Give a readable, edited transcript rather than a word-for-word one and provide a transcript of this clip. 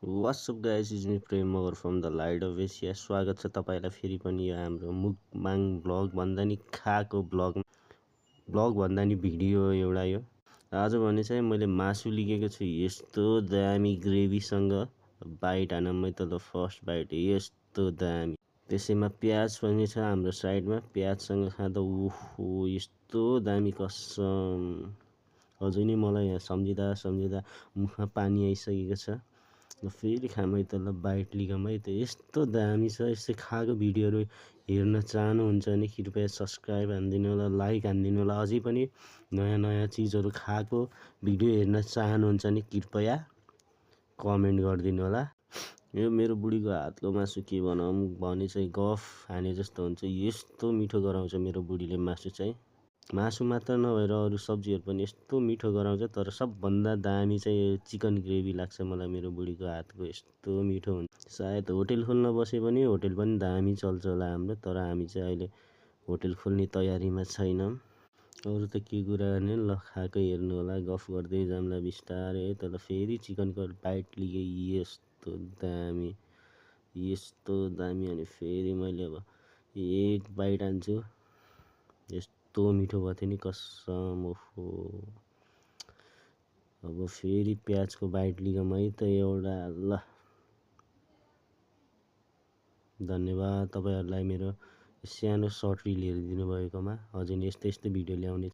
What's up guys, it's me Prem Magar from the Light of Asia. स्वागत छ तपाईलाई फेरि पनि यो हाम्रो मुकबाङ ब्लग भन्दा नि खाको ब्लग भन्दा नि भिडियो एउटा यो। आज भने चाहिँ मैले मासु लिएको छु यस्तो दामी ग्रेभीसँग बाइट हानमै त ल फर्स्ट बाइट यस्तो दामी। त्यसैमा प्याज पनि छ हाम्रो साइडमा, प्याजसँग खाँदा ओहो यस्तो दामी कसम। अझै नै मलाई यहाँ सम्झिँदा मुखमा पानी आइसकेको छ। फेरि खामै त ल बाइट लिगमै त यस्तो दामी छ। यस्तै खाएको भिडियोहरू हेर्न चाहनुहुन्छ भने कृपया सब्सक्राइब हानिदिनु होला, लाइक हानिदिनु होला। अझै पनि नयाँ चिजहरू खाएको भिडियो हेर्न चाहनुहुन्छ भने कृपया कमेन्ट गरिदिनु होला। यो मेरो बुढीको हातको मासु के बनाऊँ भने चाहिँ गफ हाने जस्तो हुन्छ, यस्तो मिठो गराउँछ मेरो बुढीले मासु चाहिँ। मासु मात्र नभएर अरू सब्जीहरू पनि यस्तो मिठो गराउँछ, तर सबभन्दा दामी चाहिँ चिकन ग्रेभी लाग्छ मलाई मेरो बुढीको हातको, यस्तो मिठो हुन्छ। सायद होटेल खोल्न बसे पनि होटेल पनि दामी चल्छ होला हाम्रो, तर हामी चाहिँ अहिले होटेल खोल्ने तयारीमा छैनौँ। अरू त के कुरा गर्ने, ल खाएको हेर्नु होला, गफ गर्दै जाउँला बिस्तारै। तर फेरि चिकनको बाइट लिएँ यस्तो दामी अनि फेरि मैले अब एक बाइट हान्छु। यस्तो मिठो भएको थियो नि कसम, ओहो। अब फेरि प्याजको बाइट लिगौँ है त एउटा ल। धन्यवाद तपाईहरुलाई मेरो सानो सर्ट रिल हेरिदिनु भएकोमा। अझै यस्तै भिडियो ल्याउने